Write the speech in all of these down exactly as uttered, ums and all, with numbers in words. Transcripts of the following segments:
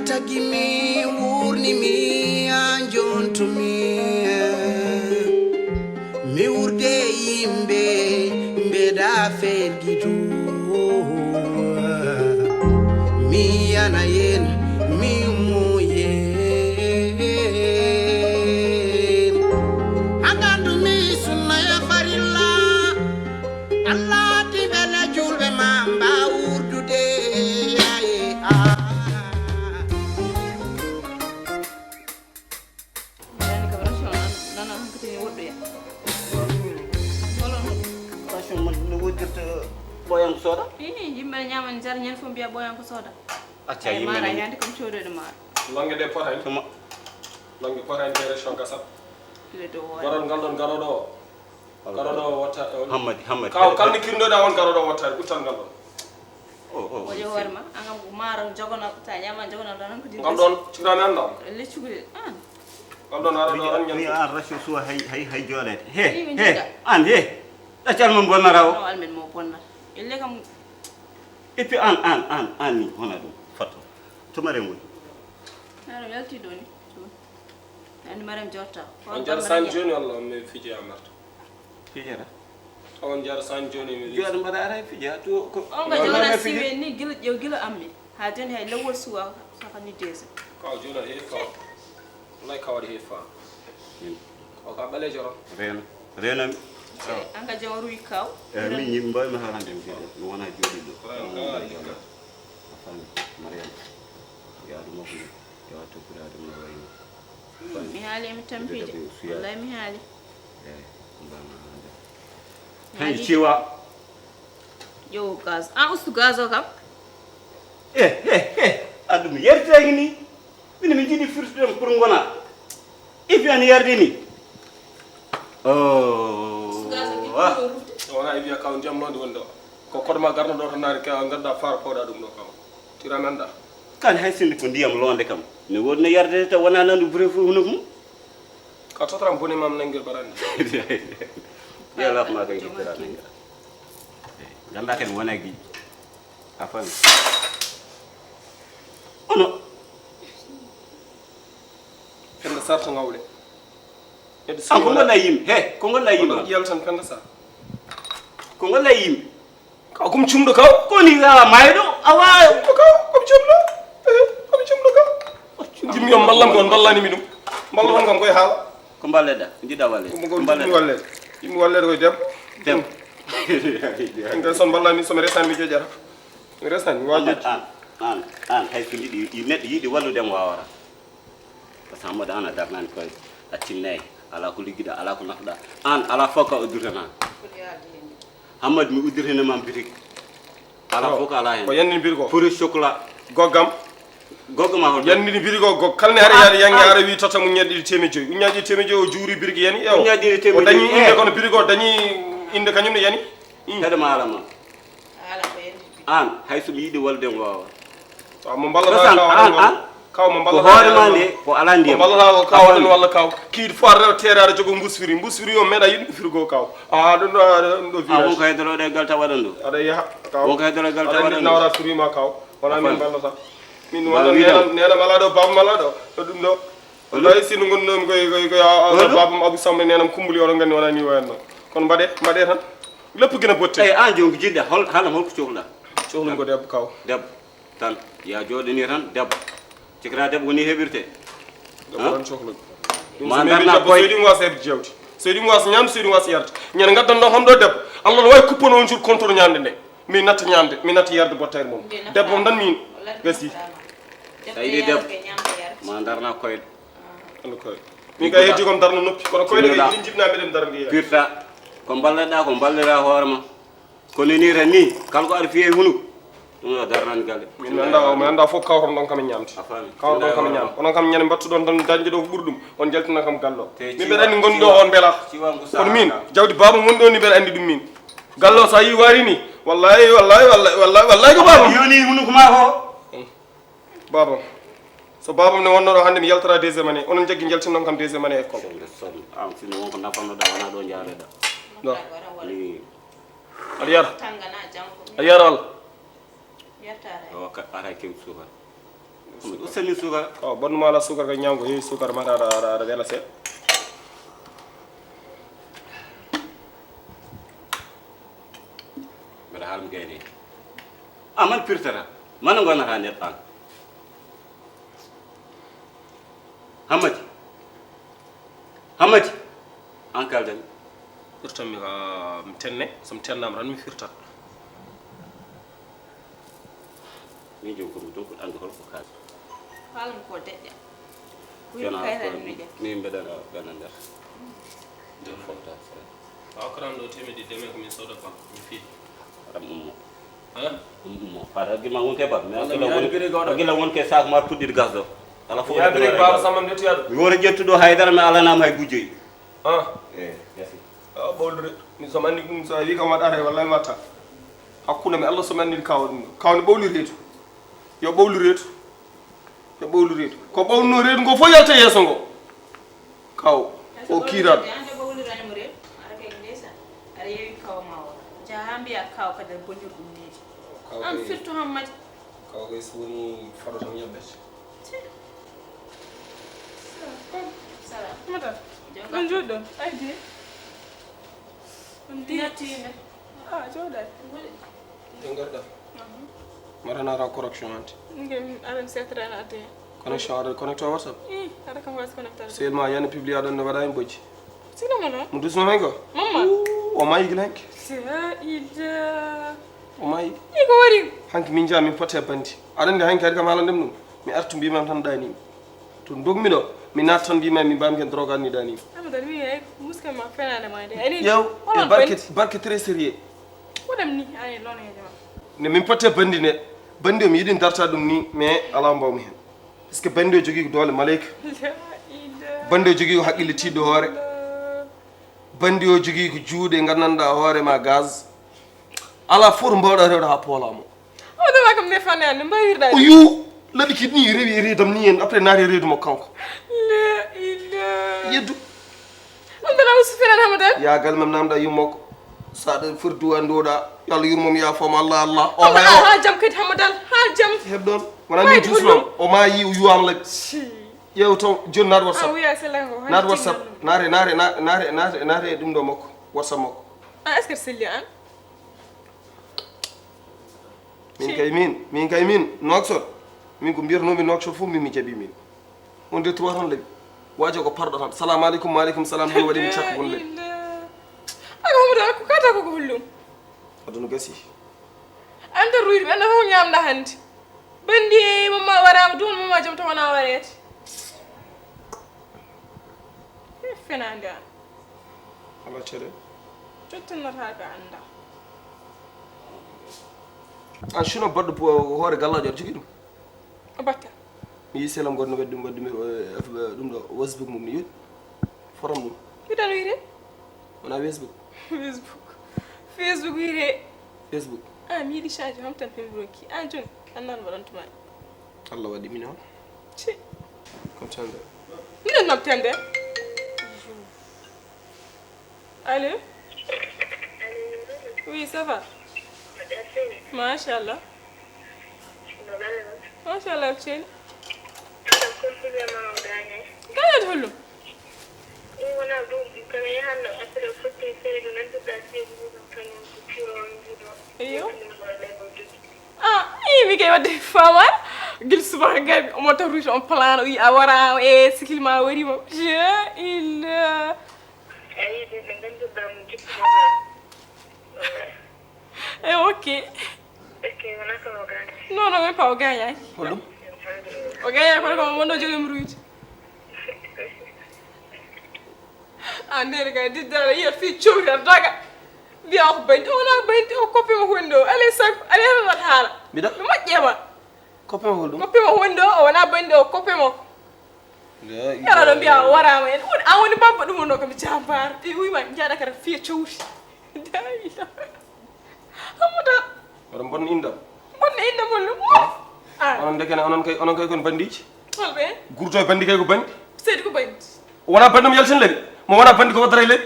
Tagi mi wurni mi a jontumi. Mi wurde yimɓe mbeɗa fergidu. Mi yana yen mi muyen. Agandu mi sunna ya farilla. Allah ti bela julɓe ma mba wurdude. Yaye, ah. Nani kam ration nan nan hankati ni woɗɗoya. Holo no? Ration man no woddirta ɓoyan soda? Ii, yimɓe ne ñaama ne jara ñande fof mbiya ɓoyan ko soda. Acca yimɓe ne ñande kam codoyde maaro. Longe ɗe potani. Tuma. Longe potani ɓe ration gasat. Ile dow hoore. Gorol ngal ɗon garoɗo o. Garoɗo o watta. Hammadi, Hammadi. Kaw kala ne kirnoɗa on garoɗo o watta ɓuttal ngal ɗon. O o. Woƴe hoore ma, an kam ko maaro jogono ta ñama jogono ɗon ko. Ngal ɗon cikirani an ɗam. Leccugude an. Ngal ɗon ara ɗo an ñande. An rasio suwa hay hay hay jolede. He he. An he. Ɗaccal mo bonnata o. No almen mo bonnata. Elle kam. Et puis an an an an ni hona ɗum fatto. Tumare mun. Naro yalti ɗo ni. Ani Marem jotta. On jar san joni Allah on mi fiji amarta. Fijata. On jar san joni mi. Joɗo mbaɗa ara fija to ko. On ga jona siwe ni gila ƴew gila ammi. Ha joni hay lewol suwa saka ni desa. Ka jona he fa. Lay ka waɗi he fa. O ka ɓalejo ro. Reno. Reno. An ga jon ruy kaw. E min yimɓe mboy mi haalande mi jiɗo mi wona joɗiɗo. A fami Mariam. Yaadu makko ni. Yawa tokkude aduna wayno. Mi haali emi tampiji. Wallahi mi haali. Eyi, mbama haalde. Hen ciwa. Ƴeewu gaz an ustu gaz o kam. Eh eh eh. Adum yertegi ni. Min mi jiɗi firtude pour ngona. Ifi an yardini. Oh. Wona e wiya kaw ndiyam noon woni ɗo. Ko koɗo ma garno ɗo tan naari ka ngannduɗaa faara pawɗa ɗum ɗo kaw. Tira nannda. Kan hay sinno ko ndiyam loonde kam. Ne woodi no yardete taw wonaa nandu bure fof hunuko mum. Ka totaram bone mam nangir barande. Yalaf ma kay tira nangir. Ganda ken wona gi. A fami. Ono. Fenda sarta ngawle. An ko ngol la yim he ko ngol la yim. Yaltan fenda sa. Ko ngol la yim. Kaw ko mi cumɗo kaw. Ko ni ala mayɗo awa. Ko kaw ko mi cumɗo. Eh, ko mi cumɗo kaw. Jimmi on mballam ko on mballani mi ɗum. Mballo on kam koye haala. Ko mballeɗa jiɗa walle? Ko jimmi walle. Jimmi walle koye debbo. Debbo. En kay son mballani so mi resani mi joƴata. Mi resani mi wajoji. An an an hay so yiɗi neɗɗo yiɗi wallude mo wawata. Parce que Hammadi an a darnani koye a tinnayi. Ala ko liggiɗa ala ko nafuɗa. An ala fof ka o durtana. Hammadi mi uddirtinimam bitik. Ala fof ko ala hen. Ko yandini birik o. Puri chocolat. Goggam. Goggo ma hol yandini birik o gog kala ne hara yaade yange hara wi tata mu ñaɗɗi temeɗe joyi uñaji temeɗe joyi o juuri birik yani ewo. Uñaji temeɗe o dañi inde kono birik o dañi inde kañum ne yani. Heɗo ma ala ma. An hay so mi yiɗi walde mo wawa. Mo mballata kaw an an. Kaw mo mballata hoore ma nde ko ala ndiyam. Mballata ko kaw ɗon walla kaw kiid fo arde teere aɗa jogo mbusfiri mbusfiri o meeɗa yiɗi firgo kaw. A ɗum ɗo ɗum ɗo a won ko heddoroɗe gal tawa ɗon ɗo. Aɗa yaha kaw won ko heddoroɗe gal tawa ɗon nawra firima kaw. Wona min mballata. Min wona nena mala ɗo baba mala ɗo ɗo ɗum ɗo. Wallahi sino gonnomi koye koye koye babam abou samne nenam kumbuli oɗon gandi wona ni wayanno. Kono mbaɗe mbaɗe tan. Leppu gina botte. Eyi an joni ko jiɗɗa hol halam holko cohluɗa? Cohlum ko debbo kaw. Debbo tan ya jooɗani tan debbo. Cikata debbo ko ni heɓirte. Debbo tan cohlum. Ma darna koye seydi mo wasa heɓde jawdi seydi mo wasa ñamde seydi mo wasa yarde. Ñande gaddan ɗon homɗo debbo allah no wawi kuppano on jour contour ñande nde. Mi natta ñamde mi natta yarde bottayre mum. Debbo on tan min gasi. Sa yiɗi debbo ma darna koye. Koye min kay heddi kom darna noppi kono koye ɗe jiɗi jiɗna meɗen darde. Pirta ko mballeɗa ko mballira hoore ma. Kono ni tan ni kala ko aɗa fiye hunuko. Ɗum ɗo darnani galle. Min mi annda o mi annda fof kawton ɗon kam e ñamde. Kawton ɗon kam e ñamde onon kam ñande mbattuɗon tan dañde ɗo ko ɓuri ɗum. On jaltina kam gallo min mbeɗa anndi ngonɗo on mbela. Kono min jawdi baba woni ɗo ni mbeɗa anndi ɗum min. Gallo so a yi wari ni wallahi wallahi wallahi wallahi wallahi ko baba yoni hunuko ma ko. Baba so babam ne wonno ɗo hannde mi yaltata deuxième année onon jaggi jaltinnon kam deuxième année école. An sinno wonko nafannoɗa wona ɗo jaareɗa. Aɗa yara. Aɗa yara Allah. Awa ka ara kew suufa. Useni sugar. Oh, bonnu mala sugar ka ñaam ko heewi sugar ma aɗa aɗa aɗa wela seeɗa. Mbeɗa haala mi gayni. A man pirtata. Mana gonata nder an. Hammadi. Hammadi. An kaldami. Firtan mi ka mi tenne, so mi tennama tan mi firtat. Min jom ko ɗum ɗo ko ɗanndu holko kaali. Haalam ko deƴƴa. Woni kayra mi de. Min mbeɗa ɓena nder. Nder fota. Awa karam ɗo temedi deme ko min soda ba mi fi. Aram ummo. Ha? Ummo. Fata gima wonke ba. Mais gila wonke sak ma puɗɗir gas ɗo. Ala fof. Ya biri baba sama ndeti yadu. Mi wona ƴettuɗo haydara mi alanama hay gujjoy. Ah. Eh, merci. Awa ɓawlu reedu. Min so mi anndi ɗum so a wi kam waɗata e wallahi mi watta. Hakkunde mi Allah so mi anndi kawa ɗum ɗo. Kawa ne ɓawli reedu. Yo ɓawlu reedu. Yo ɓawlu reedu. Ko ɓawluno reedu ngo fof yalta yeeso ngo. Kaw. O kiiran. Ande ɓawlirani mo reedu. Ara kay ndeysan. Ara yewi kawa ma o. Jaha mbiya kawa kadi bonir ɗum needi. An firtu hammadi. Kawa kay so woni faɗo tan yabbete. Sala. Mata. Jonga. On jooɗo. Ay de. On di. Yattiinde. Ah, jooɗa. Woni. Jonga da. Mara na ra correction anti. Nge aran setra na de. Connection ara connecté WhatsApp. Eh, ara kam was connecté. Seulement yani publié aɗon no waɗa en bojji. Sino mo no? Mo dusno men ko? Mamma. O mayi gila hanki. Sa'ida. O mayi. Iko wari. Hanki min jaa min pote bandi. Aɗa andi hanki ari kam haalande ɗum. Mi artu mbima tan ɗani. To dogmi ɗo, mi naata tan mbima mi mbami ken drogue anni ɗani. Amadou mi ay muska ma fenade ma de. Ani. Yow, e barke barke très sérieux. Waɗam ni ani lono e jama. Ne min potte bandi ne. Bandi o mi yiɗi darta ɗum ni mais ala mbawmi hen. Parce que bandi o jogii ko doole maleyka. Bandi o jogii ko haqqille tiiɗɗo hoore. Bandi o jogii ko juuɗe nganndanɗaa hoore ma gaz. Ala fof to mbawɗa rewde haa poolaa mo. O ɗum kam ne fanne an mbawirɗa. O yu laɗi kit ni rewi e reedam ni en après naati e reedu mo kanko. La ilaha. Yeddu. On dana usufina Ramadan. Ya gal mam namda yummo ko. Sa de fur duwa ndoda. Yalla yurmom ya fam Allah Allah. O hay o. Ha jam kadi Ramadan. Ha jam. Heb don. Wona ni dusno. O ma yi o yuwam la. Yew to joni naat WhatsApp. Ah oui, c'est là. Naat WhatsApp. Naare naare naare naare naare ɗum ɗo makko. WhatsApp makko. Ah, est-ce que c'est lui hein? Min kay min min kay min Nouakchott. Min ko mbiyatnoomi Nouakchott fof min mi jaɓi min. On de trois tan laɓi. Waajo ko parɗo tan. Salamu aleykum, wa aleykum salam. Ɗum waɗi mi cakka wonde. Ako homo ɗo ko kata ko ko hollum. Aduna gasi. Anta ruyde ɓe annda fof ñamda hannde. Bandi e mamma waraama ɗum mamma jom to wona wareede. Fenande an. Ala cere. Tottinata ka annda. An sino baɗɗo hoore gallaajo aɗa jogii ɗum. O batta. Mi yi selam goɗɗo no waɗi ɗum waɗi ɗum ɗo wasbuk mum ni yoni. Forom ɗum. Mbiɗa wiyde. Wona facebook. Facebook. Facebook wiyde. Facebook. Ah mi yiɗi change homtan pembroki an joni. Annan waɗantuma. Allah waɗi min on. Ci. Ko tande. Miɗen noptande. Allô. Oui, ça va. Machallah. Machallah ceni. Gañat hollo. Iyo. Ah, i mi kay wadde famar. Gil suba garbi omo taw ruuti on plan o wi a wara e sikil ma warima. Je il. E ok. Non non même pas o gañaki. Holɗum? O gañaki kono komo wonno jogim ruuti. A nder ga diddara yiya fi cowri a daga. Mbiya ko bandi o wona bandi o koppe mo woni ɗo alay sago alay tan wat haala. Mbiɗa mi moƴƴe ma. Koppe ma holɗum? Koppe mo woni ɗo o wona bandi o koppe mo. Yara ɗo mbiya o warama en an woni babba ɗum wonno kam jambar ɓe wima jaɗa kata fiya cowri. Hammuda. Oɗon bonna indam. Bonna indam hollo. Ah. Onon ndekene onon kay onon kay kon bandiji. Holɓe? Gurto e bandi kay ko bandi. Seydi ko bandi. Wona bandi mo yaltin lari mo wona bandi ko waddata e lari.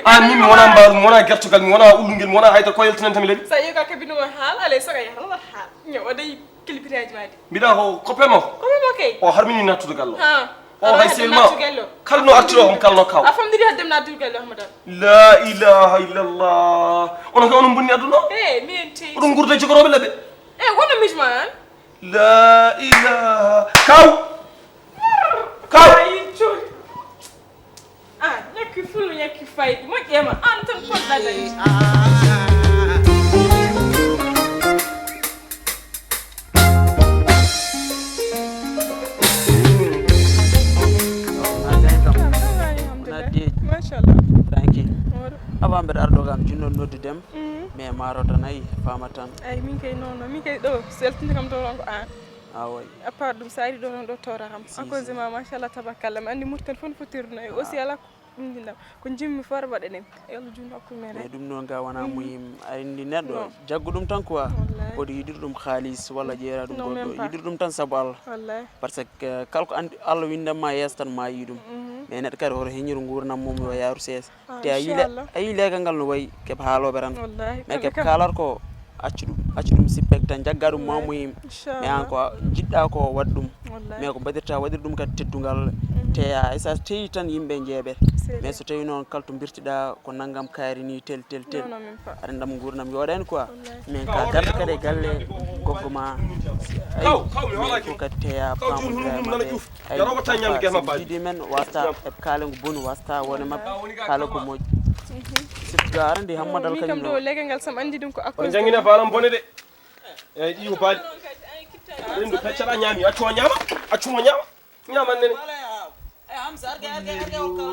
An min mi wona mbaru mi wona gertogal mi wona ullungel mi wona hayta ko yaltinanta mi lari. Sa yewi ka kabinoma haal alay saga yahata wat haal ñawa day. Biraji madi. Mbiɗa ko copain mo. Copain mo kay. O harmini nattude gallo. Ha. O hay sel ma. Kalno artiro on kalno kaw. A famdiri haddem nattude gallo Ahmad. La ilaha illallah. Onon kay onon bonni aduna. Eh, mi en tey. Oɗon gurda jogoroɓe laɓe. Eh, wono misma an. La ilaha. Kaw. Kaw. Ayi, coli. Ah, ñakki fulu, ñakki faydi. Moƴƴema, an tan poɗɗa dañde. Machallah. Tranquille. Avant mbeɗa ardo kam jinnoɗo noddi dem. Mais maro tan ay fama tan. Ay min kay non non min kay ɗo seltinde kam ɗo ɗon ko an. Awoy. À part ɗum sa ari ɗo ɗon ɗo tawra kam. Si, à cause de ma machallah tabarakallah mi andi murtal fof no fotirno e aussi ala ko ɗum dindam ko jimmi fof aɗa waɗa ɗen. Yalla jun hokku men mais rek. Ɗum noon ga wona muhim a indi neɗɗo jaggu ɗum tan quoi. Wallahi. Koɗo yiɗir ɗum xaalis walla jeera ɗum non goɗɗo même pas yiɗir ɗum tan sabu allah. Wallahi. Parce que kala ko andi allah windama yeeso tan ma yi ɗum. Mais neɗɗo kadi hoto heñir nguurnam mum yo yaaru seesa. Te a yii le- a yii leegal ngal no wayi keɓ haalooɓe tan. Mais keɓ kaalat ko accu ɗum accu ɗum sippek tan jagga ɗum ma muhim. Mais an ko jiɗɗa ko waɗ ɗum. Mais ko mbaɗirta waɗir ɗum kadi teddungal. Te a esa teyi tan yimɓe jeeɓe. Mais so tawi noon kala to mbirtiɗa ko nanngam kaari ni tel tel tel aɗa ndam nguurnam yooɗani quoi. Mais ka garta kadi e galle goggo ma. Ay ko kadi teya pamodiramaɓe. Ay, jiidi men wasta e kaale ngu boni wasta wone maɓɓe kaale ko moƴƴi. Surtout ga arande hammad al min kam kañum ɗo legal ngal sam andi ɗum ko on akkosi jangina balam bone de. Eyyi ɗi ko baali. Ɗum ɗo peccaɗa ñaami accu o ñaama. Accu mo ñaama. Ñaaman nene.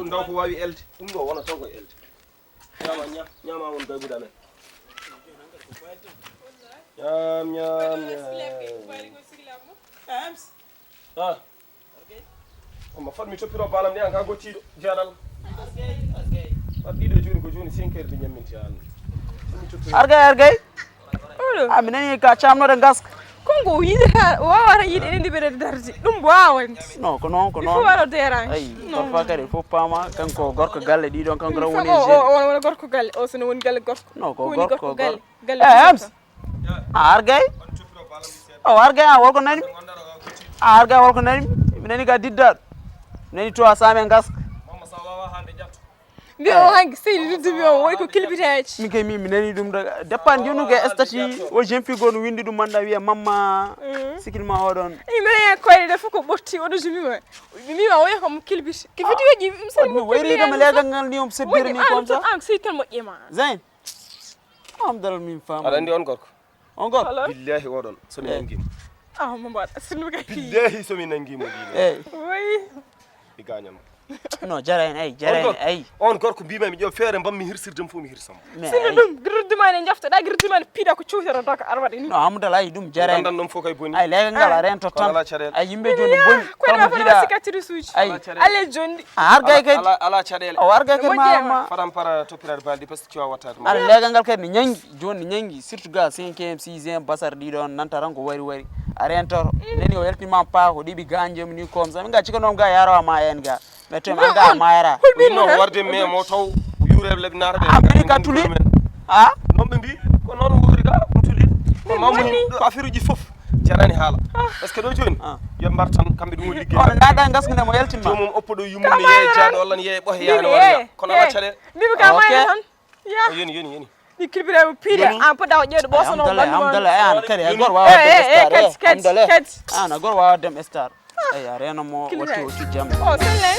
Ndaw ko wawi elde ɗum ɗo wona taw ko elde. Ñaama ñaama ñaama won gaybude amen. Ñaam ñaam ñaam. Ah. Omo fotmi toppiro balam de an ka gottiiɗo jeeɗal. Waɗ ɗiɗo jooni ko jooni cinq heures de ñamminti an. Argay argay. A mi nani ka camnode gaska. Konko o yiɗata o wawata yiɗe ene ndi ɓeɗe dardi ɗum wawan. Non ko non ko non. Waro dérange. Ay parfois kadi fof paama kanko gorko galle ɗiɗon kanko ran woni jeune. Wona gorko galle o sono woni galle gorko. Non ko gorko galle. Galle. Ems. A argay. O argay an wolko nani mi. A argay wolko nani mi mi nani ka diddaɗo. Mi nani to a sami en gaska. Mbi o hanki seydi luddumi o woy ko kilbitaji. Min kay min mi nani ɗum ɗo dépend jonu ke stati o jeune fille gono windi ɗum manda wiya mamma. Sikil ma oɗon. Mbeɗa koyɗe ɗe fof ko ɓotti oɗo jumima. Mima woya kam kilbiti ki vidéo ji mi sani mi wayri ɗum e legal ngal ni on sebbiri ni comme ça. An sey tan moƴƴema. Zain. Am dalal min fam. Aɗa andi on gorko. On gorko. Billahi oɗon somi nangimo. Ah mo mbaɗa sunu kay. Billahi somi nangimo dino. Eyyi. Way. Mi gañan. No jara en ay jara en ay. On gorko mbima mi ƴeew feere mbammi hirsirde mo fof mi hirsamo. Sino ɗum girdi ma ne jaftoɗa girdi ma ne piɗa ko cuutoro doka arwaɗe ni. No hamdal ay ɗum jara en. Gandan ɗum fof kay boni. Ay legal ngal a rento tan. Ay yimɓe joni boni. Kono ma fana sikatiri suuji. Ay ale jonɗi. A argay kay. Ala caɗele. O argay kay ma. Faram para toppirade balɗi par ce que tu as wattade ma. Ala legal ngal kay ne ñangi. Joni ne ñangi surtout ga cinquième sixième basar ɗiɗon nanta tan ko wari wari a rentoto nani o yaltinma paako ɗiɓi ga jom ni comme ça min ga cikanoma ga yarawa ma en ga mais to an ga mayara no warde mais mo taw yureɓe laɓi nata a mani ka tuli a non ɓe mbi ko noon wori ga ɗum tuli ko mamuni ɗo affaire uji foof jarani haala est ce que ɗo joni yo mbar tan kamɓe ɗum woni ligge on naɗa gaskande mo yaltinma jomum oppo ɗo yummum ne yeeya jaaɗo walla ne yeeya ɓohe yaade walla kono ala caɗele mbimi ka mayra tan Ya. Yoni yoni yoni. Ɗi kilbiraɓe piiɗe an poɗɗa o ƴeewde ɓoosono alhamdulillah alhamdulillah ay an kadi hay goto wawa kadi kadi an hay goto wawa dem star ay a reno mo watti o tijjam o selle